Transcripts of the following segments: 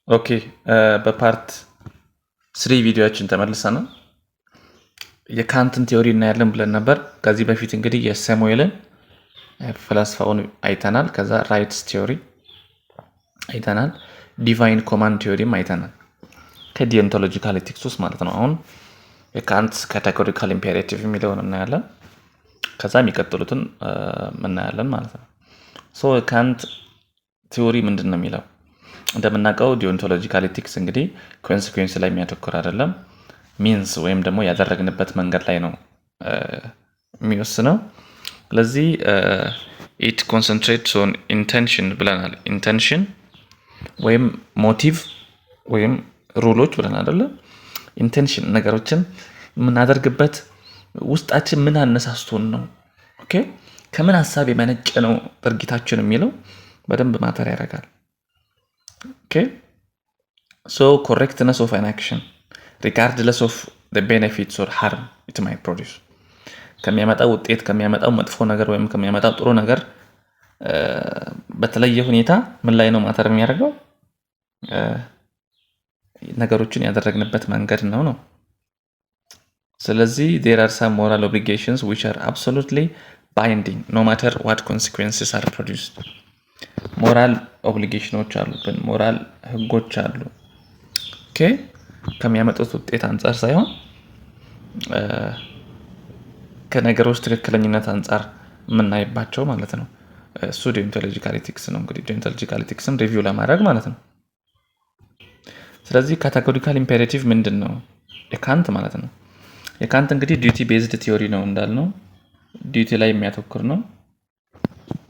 Okay, በ part 3 ቪዲዮችን ተመልሰናል። የካንትን theory እናያለን ብለን ነበር። ከዚህ በፊት እንግዲህ የሳሙኤልን ፍላስፋውን አይተናል። ከዛ rights theory አይተናል። Divine command theory ም አይተናል። ከ deontological ethics ውስጥ ማለት ነው። አሁን የካንት categorical imperative የሚለውን እናያለን። ከዛ የሚቀጥሉትን እናያለን ማለት ነው። So ካንት theory ምንድን ነው የሚለው? እንደምናውቀው deontological ethics እንግዲህ consequence ላይ የሚያተኩር አይደለም። Means ወይም ደግሞ ያደረግንበት መንገድ ላይ ነው የሚወስነው። ስለዚህ it concentrates on intention ብለናል። Intention ወይም motive ወይም rule ኦች ብለን አይደለ? Intention ነገሮችን የምናደርግበት ውስጣችን ምን አነሳስቶን ነው፣ okay፣ ከምን ሀሳብ የመነጨ ነው ድርጊታችን የሚለው በደንብ matter ያደርጋል። Okay, so correctness of an action regardless of benefits or harm it might produce፣ ከሚያመጣው ውጤት፣ ከሚያመጣው መጥፎ ነገር ወይም ከሚያመጣው ጥሩ ነገር በተለየ ሁኔታ ምን ላይ ነው matter የሚያደርገው? ነገሮችን ያደረግንበት መንገድ ነው። ስለዚህ there are some moral obligations which are absolutely binding no matter what consequences are produced። Moral obligation ኖች አሉብን፣ ሞራል ህጎች አሉ። Okay, ከሚያመጡት ውጤት አንጻር ሳይሆን ከነገሮች ትክክለኝነት አንጻር የምናይባቸው ማለት ነው። እሱ deontological ethics ነው። እንግዲህ deontological ethics ን review ለማድረግ ማለት ነው። ስለዚህ categorical imperative ምንድን ነው? የካንት ማለት ነው። የካንት እንግዲህ duty based theory ነው እንዳልነው duty ላይ የሚያተኩር ነው።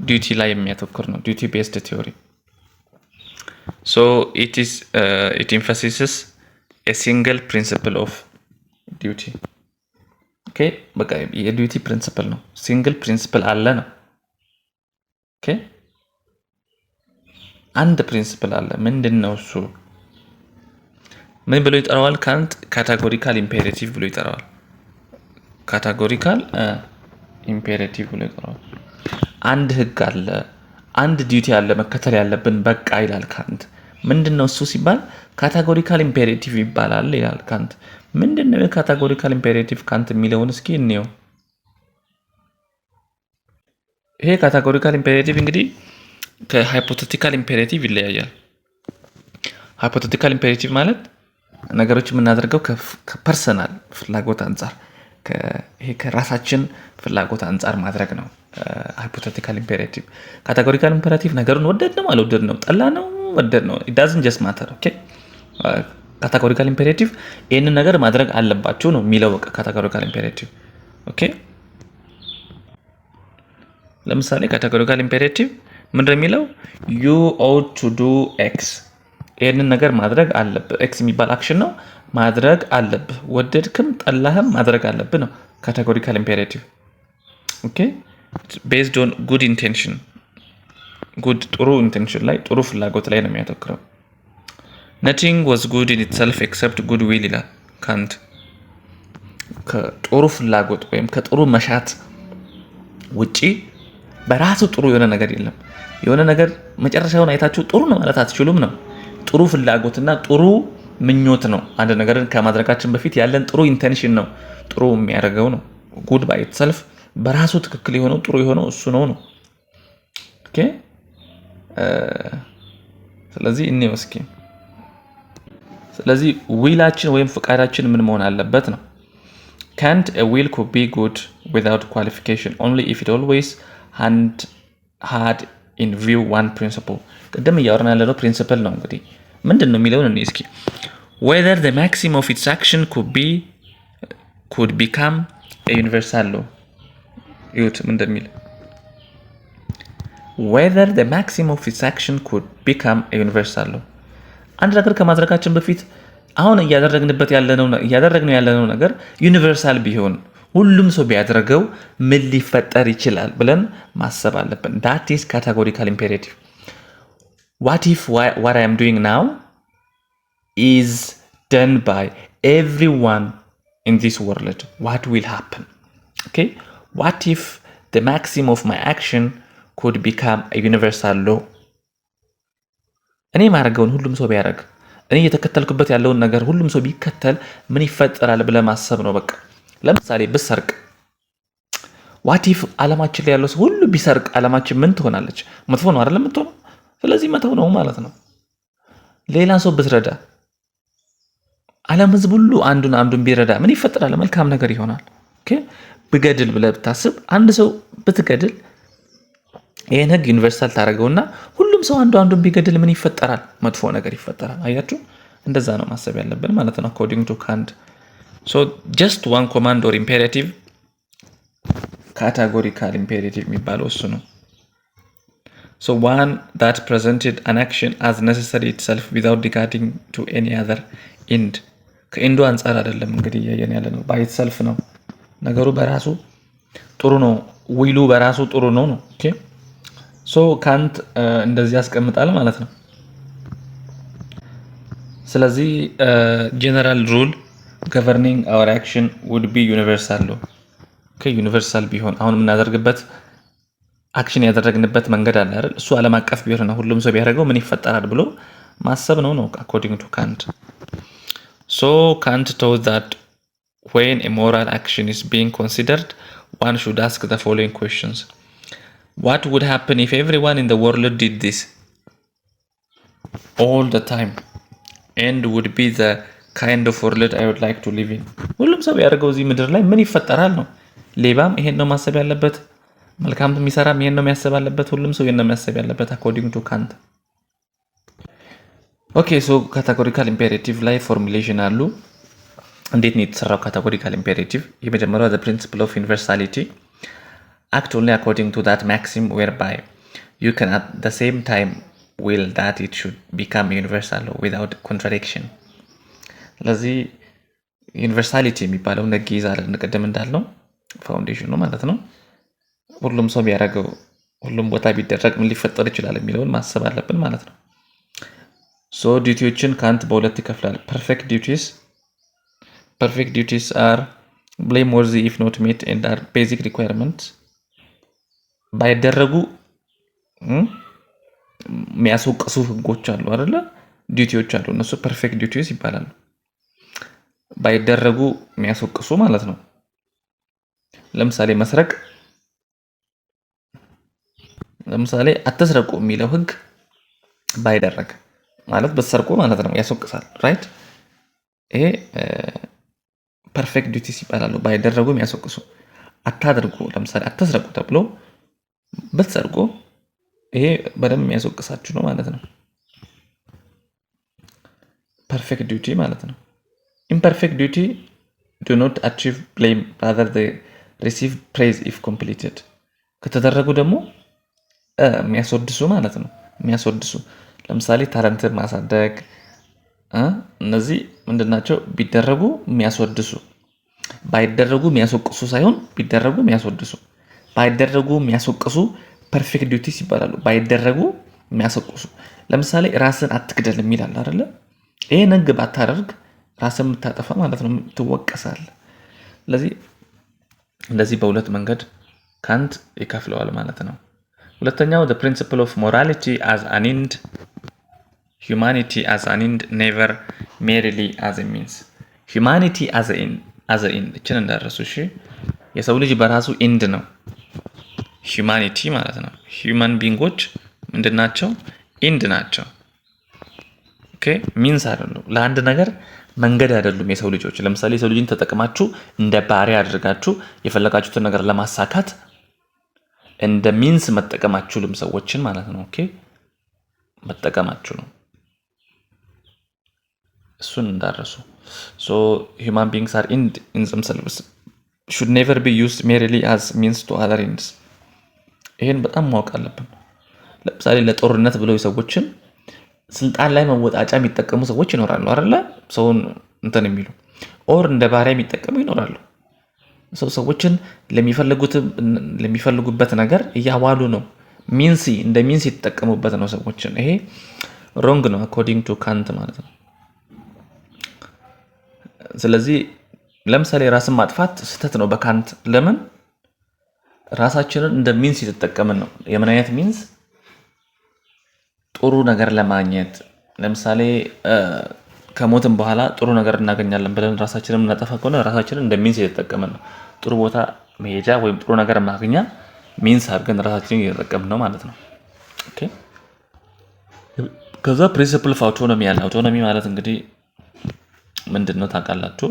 Duty ላይ የሚያተኩር ነው። Duty based theory, so it emphasizes a single principle of duty። Okay, በቃ የ duty principle ነው። Single principle አለ ነው። Okay, አንድ principle አለ። ምንድን ነው እሱ? ምን ብሎ ይጠራዋል? ካንት categorical imperative ብሎ ይጠራዋል። Categorical imperative ብሎ ይጠራዋል። አንድ ህግ አለ፣ አንድ duty አለ መከተል ያለብን በቃ ይላል ካንት። ምንድን ነው እሱ ሲባል categorical imperative ይባላል ይላል ካንት። ምንድን ነው የ categorical imperative ካንት የሚለውን እስኪ እንየው። ይሄ categorical imperative እንግዲህ ከ hypothetical imperative ይለያያል። Hypothetical imperative ማለት ነገሮች የምናደርገው ከ personal ፍላጎት አንጻር፣ ይሄ ከራሳችን ፍላጎት አንጻር ማድረግ ነው። Hypothetical imperative። Categorical imperative ነገሩን ወደድነው አልወደድነው፣ ጠላነው ወደድነው፣ doesn't just matter። Okay, categorical imperative ይህንን ነገር ማድረግ አለባችሁ ነው የሚለው። በቃ categorical imperative። Okay, ለምሳሌ categorical imperative ምንድን የሚለው? You ought to do X፣ ይህንን ነገር ማድረግ አለብህ። X የሚባል action ነው፣ ማድረግ አለብህ፣ ወደድክም ጠላህም ማድረግ አለብህ ነው categorical imperative። Okay, based on good intention፣ good ጥሩ intention ላይ፣ ጥሩ ፍላጎት ላይ ነው የሚያተኩረው። Nothing was good in itself except good will ይላል ካንት። ከጥሩ ፍላጎት ወይም ከጥሩ መሻት ውጪ በራሱ ጥሩ የሆነ ነገር የለም። የሆነ ነገር መጨረሻውን አይታችሁ ጥሩ ነው ማለት አትችሉም ነው። ጥሩ ፍላጎትና ጥሩ ምኞት ነው። አንድ ነገርን ከማድረጋችን በፊት ያለን ጥሩ intention ነው ጥሩ የሚያደርገው ነው። Good by itself በራሱ ትክክል የሆነው፣ ጥሩ የሆነው እሱ ነው። Okay, ስለዚህ እኔ እስኪ ስለዚህ will ኣችን ወይም ፍቃዳችን ምን መሆን አለበት ነው። ካንት will could be good without qualification only if it always had in view one principle። ቅድም እያወራን ያለነው principle ነው። እንግዲህ ምንድን ነው የሚለውን እኔ እስኪ whether the maxim of its action could become a universal law። ይሁት ምን እንደሚል፣ whether the maxim of its action could become a universal law። አንድ ነገር ከማድረጋችን በፊት አሁን እያደረግንበት ያለነው እያደረግነው ያለነው ነገር universal ቢሆን፣ ሁሉም ሰው ቢያደርገው ምን ሊፈጠር ይችላል ብለን ማሰብ አለብን። That is categorical imperative። What if what I am doing now is done by everyone in this world? What will happen? Okay, what if the maxim of my action could become a universal law? እኔ የማደርገውን ሁሉም ሰው ቢያደርግ፣ እኔ እየተከተልኩበት ያለውን ነገር ሁሉም ሰው ቢከተል ምን ይፈጠራል ብለህ ማሰብ ነው። በቃ ለምሳሌ ብሰርቅ፣ what if ዓለማችን ላይ ያለው ሰው ሁሉ ቢሰርቅ ዓለማችን ምን ትሆናለች? መጥፎ ነው አይደለም የምትሆነው? ስለዚህ መተው ነው ማለት ነው። ሌላ ሰው ብትረዳ፣ ዓለም ህዝብ ሁሉ አንዱን አንዱን ቢረዳ ምን ይፈጠራል? መልካም ነገር ይሆናል። ብገድል ብለህ ብታስብ፣ አንድ ሰው ብትገድል ይህን ህግ universal ታደርገውና ሁሉም ሰው አንዱ አንዱን ቢገድል ምን ይፈጠራል? መጥፎ ነገር ይፈጠራል። አያችሁ፣ እንደዛ ነው ማሰብ ያለብን ማለት ነው። According to Kant, so just one command or imperative፣ categorical imperative የሚባለው እሱ ነው። So one that presented an action as necessary itself without regarding to any other end። ከ end ኡ አንጻር አይደለም እንግዲህ እያየን ያለ ነው። By itself ነው፣ ነገሩ በራሱ ጥሩ ነው። Will ኡ በራሱ ጥሩ ነው ነው። Okay, so ካንት እንደዚህ ያስቀምጣል ማለት ነው። ስለዚህ general rule governing our action would be universal law። Universal ቢሆን፣ አሁን የምናደርግበት action ያደረግንበት መንገድ አለ አይደል? እሱ ዓለም አቀፍ ቢሆንና ሁሉም ሰው ቢያደርገው ምን ይፈጠራል ብሎ ማሰብ ነው ነው according to Kant። So Kant thought that when a moral action is being considered, one should ask the following questions. What would happen if everyone in the world did this all the time, and would be the kind of world I would like to live in? ሁሉም ሰው ቢያደርገው እዚህ ምድር ላይ ምን ይፈጠራል ነው። ሌባም ይሄን ነው ማሰብ ያለበት፣ መልካም የሚሰራም ይሄን ነው የሚያስብ ያለበት። ሁሉም ሰው ይሄን ነው የሚያስብ ያለበት according to Kant። Okay, so categorical imperative ላይ formulation አሉ። እንዴት ነው የተሰራው categorical imperative? የመጀመሪያው the principle of universality: act only according to that maxim whereby you can at the same time will that it should become universal law without contradiction። ስለዚህ universality የሚባለው ህግ ይዛል፣ ቅድም እንዳልነው foundation ኑ ማለት ነው። ሁሉም ሰው ቢያደርገው፣ ሁሉም ቦታ ቢደረግ ምን ሊፈጠር ይችላል የሚለውን ማሰብ አለብን ማለት ነው። So duty ዎችን ካንት በሁለት ይከፍላል። Perfect duties. Perfect duties are blameworthy if not met and are basic requirement። ባይደረጉ የሚያስወቅሱ ህጎች አሉ አይደለ? Duty ዎች አሉ። እነሱ perfect duties ይባላሉ። ባይደረጉ የሚያስወቅሱ ማለት ነው። ለምሳሌ መስረቅ፣ ለምሳሌ አትስረቁ የሚለው ህግ ባይደረግ ማለት ብትሰርቁ ማለት ነው ያስወቅሳል። Right፣ ይሄ perfect duties ይባላሉ። ባይደረጉ የሚያስወቅሱ። አታድርጉ፣ ለምሳሌ አትስረቁ ተብሎ ብትሰርቁ ይሄ በደንብ የሚያስወቅሳችሁ ነው ማለት ነው። Perfect duty ማለት ነው። Imperfect duty do not achieve blame, rather receive praise if completed። ከተደረጉ ደግሞ የሚያስወድሱ ማለት ነው። የሚያስወድሱ፣ ለምሳሌ talent ን ማሳደግ፣ እነዚህ ምንድን ናቸው? ቢደረጉ የሚያስወድሱ፣ ባይደረጉ የሚያስወቅሱ ሳይሆን ቢደረጉ የሚያስወድሱ። ባይደረጉ የሚያስወቅሱ perfect duties ይባላሉ። ባይደረጉ የሚያስወቅሱ፣ ለምሳሌ ራስን አትግደል የሚል አለ አይደለ? ይሄን ህግ ባታደርግ ራስን የምታጠፋ ማለት ነው፣ ትወቀሳለህ። ስለዚህ እንደዚህ በሁለት መንገድ ካንት ይከፍለዋል ማለት ነው። ሁለተኛው the principle of morality as an end, humanity as an end, never merely as a means. Humanity as an end፣ እችን እንዳትረሱ እሺ። የሰው ልጅ በራሱ end ነው፣ humanity ማለት ነው። Human being ኦች ምንድን ናቸው? End ናቸው። Okay, means አይደሉም። ለአንድ ነገር መንገድ አይደሉም የሰው ልጆች። ለምሳሌ የሰው ልጅን ተጠቅማችሁ እንደ ባሪያ አድርጋችሁ የፈለጋችሁትን ነገር ለማሳካት እንደ means መጠቀም አትችሉም ሰዎችን ማለት ነው። Okay፣ መጠቀም አትችሉም። እሱን እንዳትረሱ። So human beings are end in themselves, should never be used merely as means to other ends። ይሄን በጣም ማወቅ አለብን። ለምሳሌ ለጦርነት ብለው ሰዎችን ስልጣን ላይ መወጣጫ የሚጠቀሙ ሰዎች ይኖራሉ አይደለ? ሰውን እንትን የሚሉ or እንደ ባሪያ የሚጠቀሙ ይኖራሉ። ሰው ሰዎችን ለሚፈልጉበት ነገር እያዋሉ ነው። Means፣ እንደ means የተጠቀሙበት ነው ሰዎችን። ይሄ wrong ነው according to Kant ማለት ነው። ስለዚህ ለምሳሌ ራስን ማጥፋት ስህተት ነው በካንት። ለምን? ራሳችንን እንደ means የተጠቀምን ነው። የምን አይነት means? ጥሩ ነገር ለማግኘት ለምሳሌ ከሞትም በኋላ ጥሩ ነገር እናገኛለን ብለን ራሳችንን የምናጠፋ ከሆነ ራሳችንን እንደ means እየተጠቀምን ነው። ጥሩ ቦታ መሄጃ ወይም ጥሩ ነገር ማግኛ means አድርገን ራሳችንን እየተጠቀምን ነው ማለት ነው። Okay፣ ከዛ principle of autonomy አለ። Autonomy ማለት እንግዲህ ምንድን ነው ታውቃላችሁ?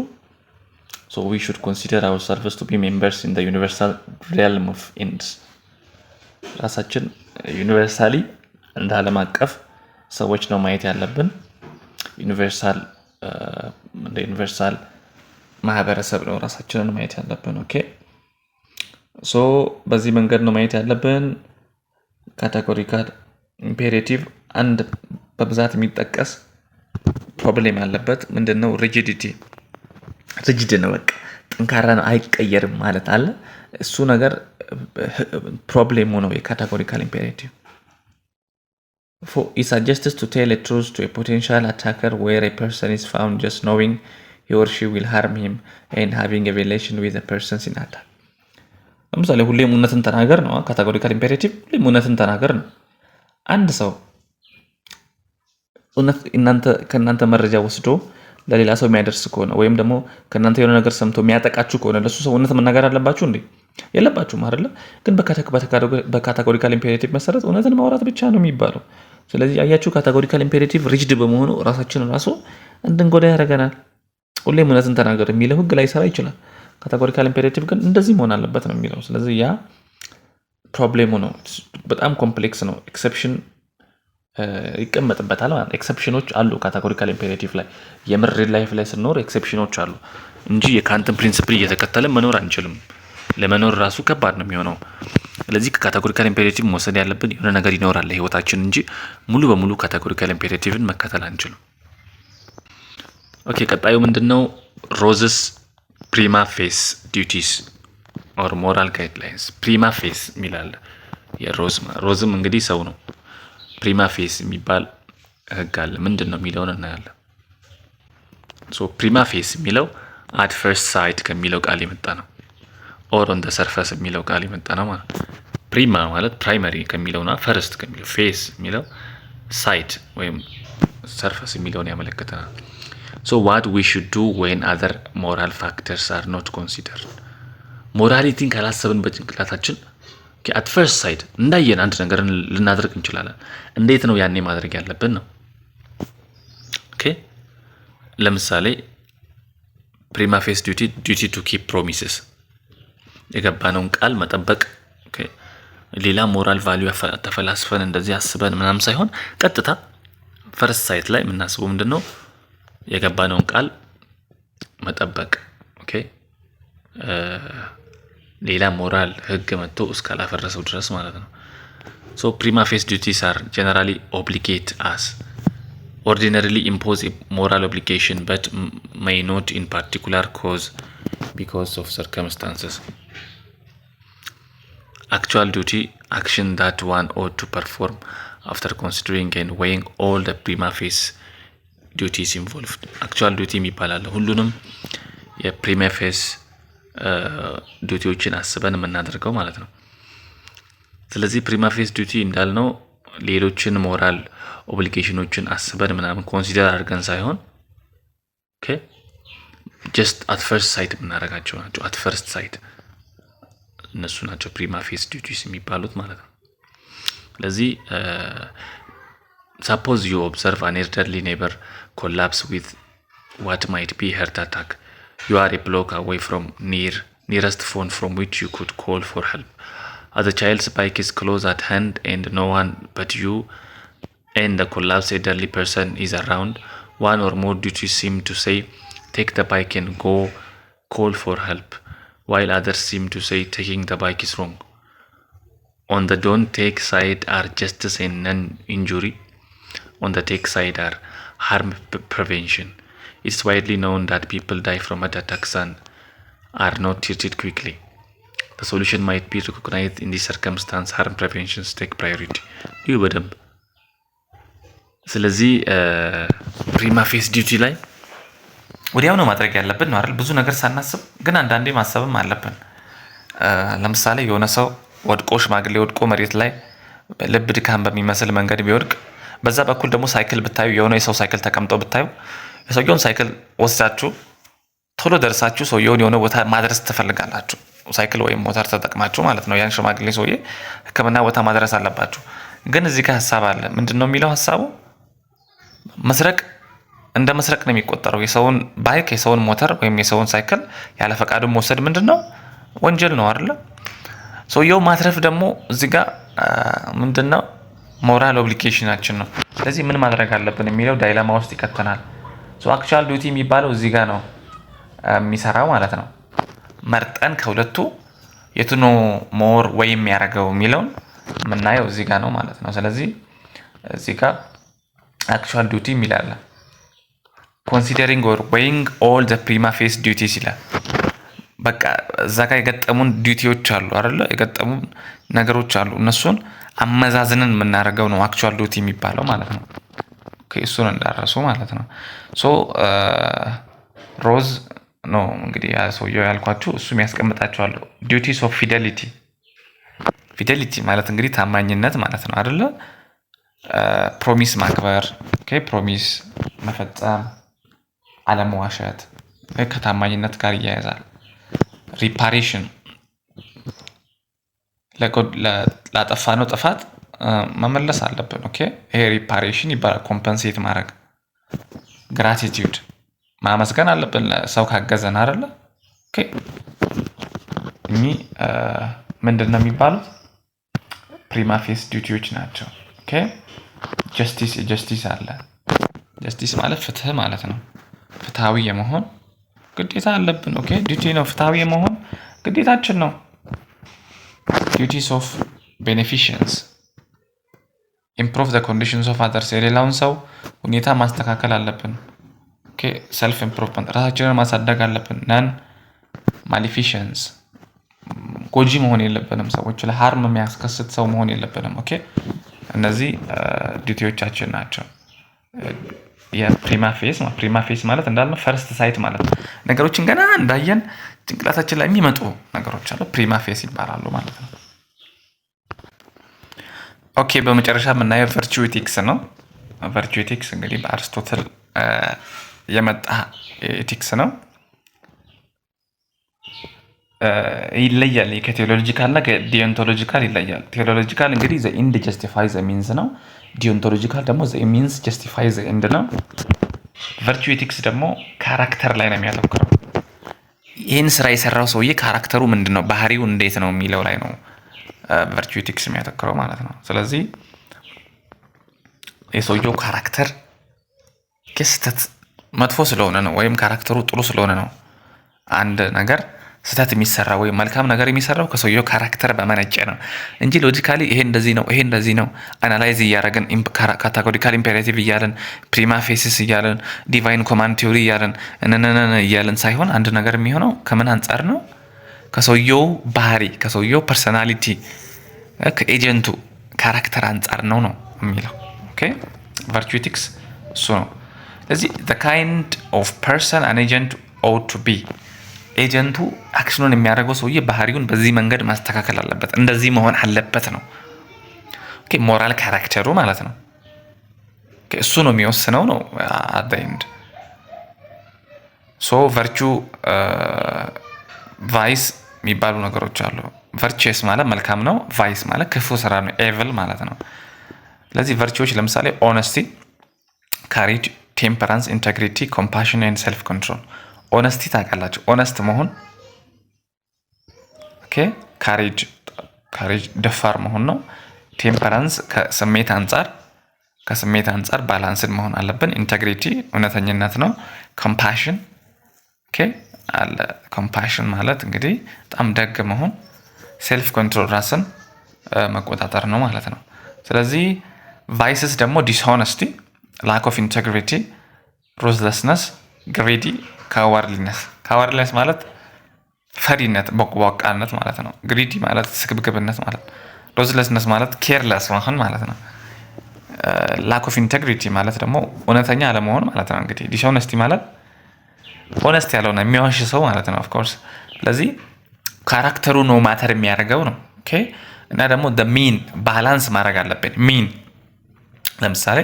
So we should consider ourselves to be members in universal realm of ends። ራሳችን universally እንደ ዓለም አቀፍ ሰዎች ነው ማየት ያለብን። Universal እንደ universal ማህበረሰብ ነው ራሳችንን ማየት ያለብን። Okay፣ so በዚህ መንገድ ነው ማየት ያለብን። Categorical imperative አንድ በብዛት የሚጠቀስ problem ያለበት ምንድን ነው? Rigidity፣ rigid ነው፣ በቃ ጠንካራ ነው፣ አይቀየርም ማለት አለ። እሱ ነገር problem ኡ ነው የ categorical imperative። It suggests to tell a truth to a potential attacker where a person is found just knowing he or she will harm him and having a relation with the person in attack። ለምሳሌ ሁሌም እውነትን ተናገር ነው። Categorical imperative ሁሌም እውነትን ተናገር ነው። አንድ ሰው ከእናንተ መረጃ ወስዶ ለሌላ ሰው የሚያደርስ ከሆነ ወይም ደግሞ ከእናንተ የሆነ ነገር ሰምቶ የሚያጠቃችሁ ከሆነ ለሱ ሰው እውነት መናገር አለባችሁ እንዴ? የለባችሁም አይደለ? ግን በ categorical imperative መሰረት እውነትን ማውራት ብቻ ነው የሚባለው። ስለዚህ አያችሁ፣ categorical imperative rigid በመሆኑ ራሳችንን ራሱ እንድንጎዳ ያደርገናል። ሁሌም እውነትን ተናገር የሚለው ህግ ላይሰራ ይችላል። Categorical imperative ግን እንደዚህ መሆን አለበት ነው የሚለው። ስለዚህ ያ problem ኡ ነው። በጣም complex ነው። Exception ይቀመጥበታል ማለት exception ኖች አሉ። Categorical imperative ላይ የምር real life ላይ ስንኖር exception ኖች አሉ እንጂ የካንትን principle እየተከተለ መኖር አንችልም። ለመኖር ራሱ ከባድ ነው የሚሆነው። ስለዚህ ከ categorical imperative መውሰድ ያለብን የሆነ ነገር ይኖራል ለህይወታችን እንጂ ሙሉ በሙሉ categorical imperative ን መከተል አንችልም። Okay፣ ቀጣዩ ምንድን ነው? Ross's prima facie duties or moral guidelines። Prima facie የሚላል የሮዝ፣ ሮዝም እንግዲህ ሰው ነው። Prima facie የሚባል ህግ አለ። ምንድን ነው የሚለውን እናያለን። So prima facie የሚለው at first sight ከሚለው ቃል የመጣ ነው። Or on the surface የሚለው ቃል የመጣ ነው ማለት። Prima ማለት primary ከሚለውና first ከሚለው፣ facie የሚለው sight ወይም surface የሚለውን ያመለክተናል። So what we should do when other moral factors are not considered። Morality ን ካላሰብን በጭንቅላታችን at first sight እንዳየን አንድ ነገርን ልናደርግ እንችላለን። እንዴት ነው ያኔ ማድረግ ያለብን ነው። Okay፣ ለምሳሌ prima facie duty፣ duty to keep promises፣ የገባነውን ቃል መጠበቅ። ሌላ moral value ተፈላስፈን እንደዚህ አስበን ምናምን ሳይሆን ቀጥታ first sight ላይ የምናስበው ምንድን ነው? የገባነውን ቃል መጠበቅ። Okay፣ ሌላ ሞራል ህግ መጥቶ እስካላፈረሰው ድረስ ማለት ነው። So prima facie duties are generally obligate us, ordinarily impose moral obligation, but may not in particular cause because of circumstances. Actual duty, action that one ought to perform after considering and weighing all the prima facie duties involved። Actual duty የሚባል አለ። ሁሉንም የ prima facie duty ዎችን አስበን የምናደርገው ማለት ነው። ስለዚህ prima facie duty እንዳልነው ሌሎችን moral obligation ኖችን አስበን ምናምን consider አድርገን ሳይሆን just at first sight የምናደርጋቸው ናቸው። At first sight እነሱ ናቸው prima facie duties የሚባሉት ማለት ነው። ስለዚህ suppose you observe an elderly neighbor collapse with what might be heart attack. You are a block away from nearest phone from which you could call for help. As the child's bike is close at hand and no one but you and the collapsed elderly person is around, one or more duties seem to say, "Take the bike and go call for help," while others seem to say taking the bike is wrong. On the don't take side are justice and non injury. On the take side are harm prevention. It's widely known that people die from heart attacks and are not treated quickly. The solution might be recognized in this circumstance: harm prevention take priority። ይህ በደንብ ስለዚህ prima facie duty ላይ ወዲያው ነው ማድረግ ያለብን ነው አይደል? ብዙ ነገር ሳናስብ፣ ግን አንዳንዴ ማሰብም አለብን። ለምሳሌ የሆነ ሰው ወድቆ፣ ሽማግሌ ወድቆ መሬት ላይ ልብ ድካም በሚመስል መንገድ ቢወድቅ በዛ በኩል ደግሞ ሳይክል ብታዩ፣ የሆነ የሰው ሳይክል ተቀምጦ ብታዩ፣ የሰውየውን ሳይክል ወስዳችሁ ቶሎ ደርሳችሁ ሰውየውን የሆነ ቦታ ማድረስ ትፈልጋላችሁ። ሳይክል ወይም ሞተር ተጠቅማችሁ ማለት ነው። ያን ሽማግሌ ሰውዬ ሕክምና ቦታ ማድረስ አለባችሁ። ግን እዚህ ጋር ሀሳብ አለ። ምንድን ነው የሚለው ሀሳቡ? መስረቅ እንደ መስረቅ ነው የሚቆጠረው። የሰውን bike፣ የሰውን ሞተር ወይም የሰውን ሳይክል ያለ ፈቃዱ መውሰድ ምንድን ነው? ወንጀል ነው አይደለ? ሰውየው ማትረፍ ደግሞ እዚህ ጋር ምንድን ነው? Moral obligation ኣችን ነው። ስለዚህ ምን ማድረግ አለብን የሚለው dilemma ውስጥ ይከተናል። Actual duty የሚባለው እዚህ ጋር ነው የሚሰራው ማለት ነው። መርጠን ከሁለቱ የቱ ነው more weigh የሚያደርገው የሚለውን የምናየው እዚህ ጋር ነው ማለት ነው። ስለዚህ እዚህ ጋር actual duty የሚል አለ። Considering or weighing all the prima facie duties ይላል። በቃ እዛ ጋር የገጠሙን duty ዎች አሉ አይደለ? የገጠሙን ነገሮች አሉ። እነሱን አመዛዝነን የምናደርገው ነው actual duty የሚባለው ማለት ነው። እሱን እንዳረሱ ማለት ነው። So ሮዝ ነው እንግዲህ ያ ሰውየው ያልኳችሁ፣ እሱም ያስቀምጣቸዋል። Duties of fidelity። Fidelity ማለት እንግዲህ ታማኝነት ማለት ነው አይደለ? Promise ማክበር፣ promise መፈጸም፣ አለመዋሸት ከታማኝነት ጋር ይያያዛል። Reparation፣ ላጠፋነው ጥፋት መመለስ አለብን። Okay፣ ይሄ reparation ይባላል። Compensate ማድረግ። Gratitude፣ ማመስገን አለብን ሰው ካገዘን አይደለ? Okay፣ እኚህ ምንድን ነው የሚባሉት? Prima facie duty ዎች ናቸው። Okay፣ justice፣ justice አለ። Justice ማለት ፍትህ ማለት ነው። ፍትሃዊ የመሆን ግዴታ አለብን። Okay፣ duty ነው። ፍትሃዊ የመሆን ግዴታችን ነው። Duties of beneficence፣ improve the conditions of others፣ የሌላውን ሰው ሁኔታ ማስተካከል አለብን። Self improvement፣ ራሳችንን ማሳደግ አለብን። Non maleficence፣ ጎጂ መሆን የለብንም። ሰዎች ላይ harm የሚያስከስት ሰው መሆን የለብንም። Okay፣ እነዚህ duty ዎቻችን ናቸው። የ prima facie፣ prima facie ማለት እንዳልነው first sight ማለት ነው። ነገሮችን ገና እንዳየን ጭንቅላታችን ላይ የሚመጡ ነገሮች አሉ። Prima facie ይባላሉ ማለት ነው። Okay፣ በመጨረሻ የምናየው virtue ethics ነው። Virtue ethics እንግዲህ በአርስቶትል የመጣ ethics ነው። ይለያል። ከ teleological እና ከ deontological ይለያል። Teleological እንግዲህ the end justify the means ነው። Deontological ደግሞ the means justify the end ነው። Virtue ethics ደግሞ character ላይ ነው የሚያተኩረው። ይህን ስራ የሰራው ሰውዬ character ኡ ምንድን ነው፣ ባህሪው እንዴት ነው የሚለው ላይ ነው virtue ethics የሚያተኩረው ማለት ነው። ስለዚህ የሰውየው character ስህተት መጥፎ ስለሆነ ነው ወይም character ኡ ጥሩ ስለሆነ ነው፣ አንድ ነገር ስህተት የሚሰራ ወይም መልካም ነገር የሚሰራው ከሰውየው character በመነጨ ነው እንጂ logically ይሄ እንደዚህ ነው፣ ይሄ እንደዚህ ነው analyze እያደረግን፣ categorical imperative እያለን፣ prima facies እያለን፣ divine command theory እያለን፣ እንንንን እያለን ሳይሆን አንድ ነገር የሚሆነው ከምን አንጻር ነው? ከሰውየው ባህሪ፣ ከሰውየው personality፣ ከ agent ኡ character አንጻር ነው ነው የሚለው። Okay፣ virtue ethics እሱ ነው። ስለዚህ the kind of person an agent ought to be፣ agent ኡ action ኑን የሚያደርገው ሰውዬ ባህሪውን በዚህ መንገድ ማስተካከል አለበት፣ እንደዚህ መሆን አለበት ነው። Okay፣ moral character ኡ ማለት ነው። እሱ ነው የሚወስነው ነው at the end። So virtue፣ vice የሚባሉ ነገሮች አሉ። Virtuous ማለት መልካም ነው። Vice ማለት ክፉ ስራ ነው፣ evil ማለት ነው። ስለዚህ virtue ዎች ለምሳሌ honesty፣ courage፣ temperance፣ integrity፣ compassion and self control። Honesty ታውቃላችሁ፣ honest መሆን፣ okay። Courage፣ courage ደፋር መሆን ነው። Temperance ከስሜት አንጻር balanced መሆን አለብን። Integrity እውነተኝነት ነው። Compassion፣ okay፣ አለ። Compassion ማለት እንግዲህ በጣም ደግ መሆን፣ self control ራስን መቆጣጠር ነው ማለት ነው። ስለዚህ vices ደግሞ dishonesty፣ lack of integrity፣ ruthlessness፣ greedy፣ cowardliness። Cowardliness ማለት ፈሪነት፣ ቦቅቧቃነት ማለት ነው። Greedy ማለት ስግብግብነት ማለት ነው። Ruthlessness ማለት careless መሆን ማለት ነው። Lack of integrity ማለት ደግሞ እውነተኛ አለመሆን ማለት ነው። እንግዲህ dishonesty ማለት honest ያልሆነ፣ የሚዋሽ ሰው ማለት ነው። Of course ስለዚህ character ኡ ነው matter የሚያደርገው ነው። Okay፣ እና ደግሞ mean balance ማድረግ አለብን። Mean ለምሳሌ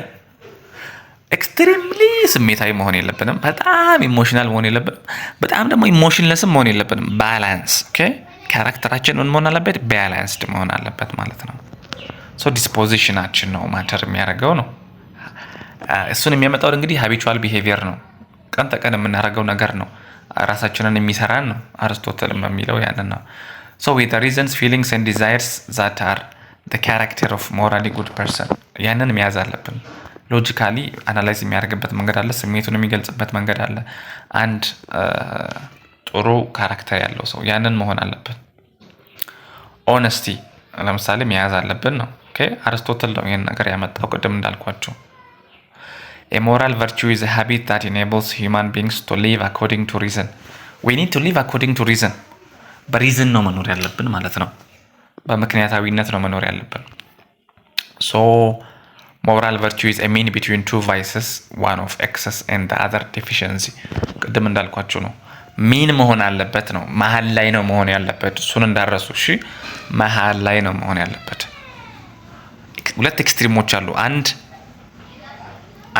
extremely ስሜታዊ መሆን የለብንም። በጣም emotional መሆን የለብንም። በጣም ደግሞ emotionless ም መሆን የለብንም። Balance, okay። Character ኣችን ምን መሆን አለበት? Balanced መሆን አለበት ማለት ነው። So disposition ኣችን ነው matter የሚያደርገው ነው። እሱን የሚያመጣው እንግዲህ habitual behavior ነው። ቀን ተቀን የምናደርገው ነገር ነው። ራሳችንን የሚሰራን ነው። አርስቶትልም የሚለው ያንን ነው። So with reasons, feelings and desires that are character of morally good person ያንን መያዝ አለብን። Logically analyze የሚያደርግበት መንገድ አለ። ስሜቱን የሚገልጽበት መንገድ አለ። አንድ ጥሩ character ያለው ሰው ያንን መሆን አለብን። Honesty ለምሳሌ መያዝ አለብን ነው። አርስቶትል ነው ይህን ነገር ያመጣው ቅድም እንዳልኳችሁ። A moral virtue is a habit that enables human beings to live according to reason. We need to live according to reason. በ reason ነው መኖር ያለብን ማለት ነው። በምክንያታዊነት ነው መኖር ያለብን። So moral virtue is a mean between two vices, one of excess and the other deficiency። ቅድም እንዳልኳችሁ ነው። Mean መሆን አለበት ነው። መሀል ላይ ነው መሆን ያለበት። እሱን እንዳትረሱ እሺ። መሀል ላይ ነው መሆን ያለበት። ሁለት extreme ኦች አሉ።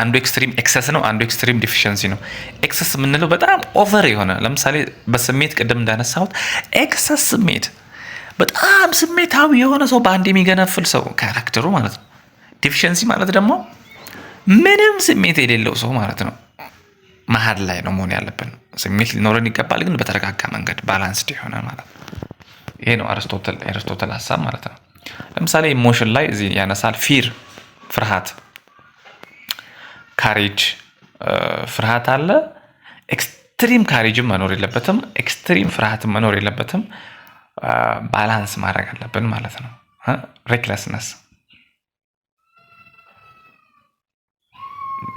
አንዱ extreme excess ነው፣ አንዱ extreme deficiency ነው። Excess የምንለው በጣም over የሆነ፣ ለምሳሌ በስሜት ቅድም እንዳነሳሁት excess ስሜት፣ በጣም ስሜታዊ የሆነ ሰው፣ በአንድ የሚገነፍል ሰው character ኡ ማለት ነው። Deficiency ማለት ደግሞ ምንም ስሜት የሌለው ሰው ማለት ነው። መሀል ላይ ነው መሆን ያለብን። ስሜት ሊኖረን ይገባል፣ ግን በተረጋጋ መንገድ balanced የሆነ ማለት ነው። ይሄ ነው አርስቶትል የአርስቶትል ሀሳብ ማለት ነው። ለምሳሌ emotion ላይ እዚህ ያነሳል። Fear ፍርሃት፣ courage ፍርሃት አለ። Extreme courage ም መኖር የለበትም። Extreme ፍርሃትም መኖር የለበትም። Balance ማድረግ አለብን ማለት ነው። Recklessness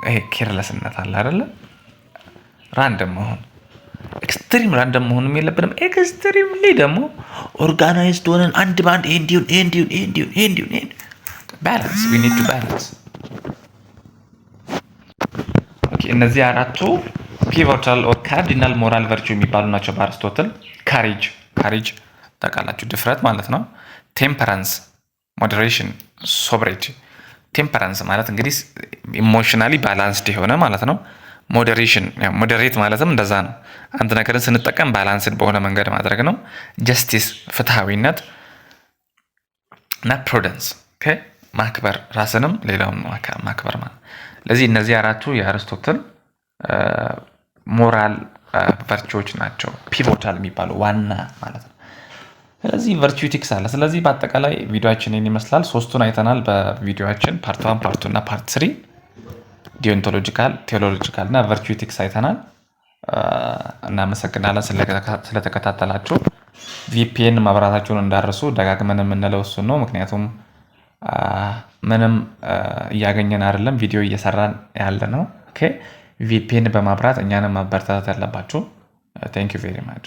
ይሄ careless ነት አለ አይደለ? Random መሆን፣ extreme random መሆንም የለብንም። Extremely ደግሞ organized ሆነን አንድ በአንድ ይሄ እንዲሁን፣ ይሄ እንዲሁን፣ ይሄ እንዲሁን፣ ይሄ እንዲሁን፣ ይሄ balance, we need to balance። Okay፣ እነዚህ አራቱ pivotal or cardinal moral virtue የሚባሉ ናቸው በአርስቶትል። Courage፣ courage ታውቃላችሁ፣ ድፍረት ማለት ነው። Temperance፣ moderation፣ sobriety። Temperance ማለት እንግዲህ emotionally balanced የሆነ ማለት ነው። Moderation፣ moderate ማለትም እንደዛ ነው። አንድ ነገርን ስንጠቀም balanced በሆነ መንገድ ማድረግ ነው። Justice ፍትሃዊነት እና prudence ማክበር፣ ራስንም ሌላውን ማክበር ማለት። ለዚህ እነዚህ አራቱ የአርስቶትል moral virtue ዎች ናቸው። Pivotal የሚባሉ ዋና ማለት ነው። ስለዚህ virtue ethics አለ። ስለዚህ በአጠቃላይ ቪዲዮአችን ይህን ይመስላል። ሶስቱን አይተናል በቪዲዮአችን part one፣ part two እና part three፣ deontological፣ teleological እና virtue ethics አይተናል። እናመሰግናለን ስለተከታተላችሁ። VPN ማብራታችሁን እንዳትረሱ፣ ደጋግመን የምንለው እሱን ነው። ምክንያቱም ምንም እያገኘን አይደለም፣ ቪዲዮ እየሰራን ያለ ነው። Okay፣ VPN በማብራት እኛንም ማበረታታት ያለባችሁ። Thank you very much.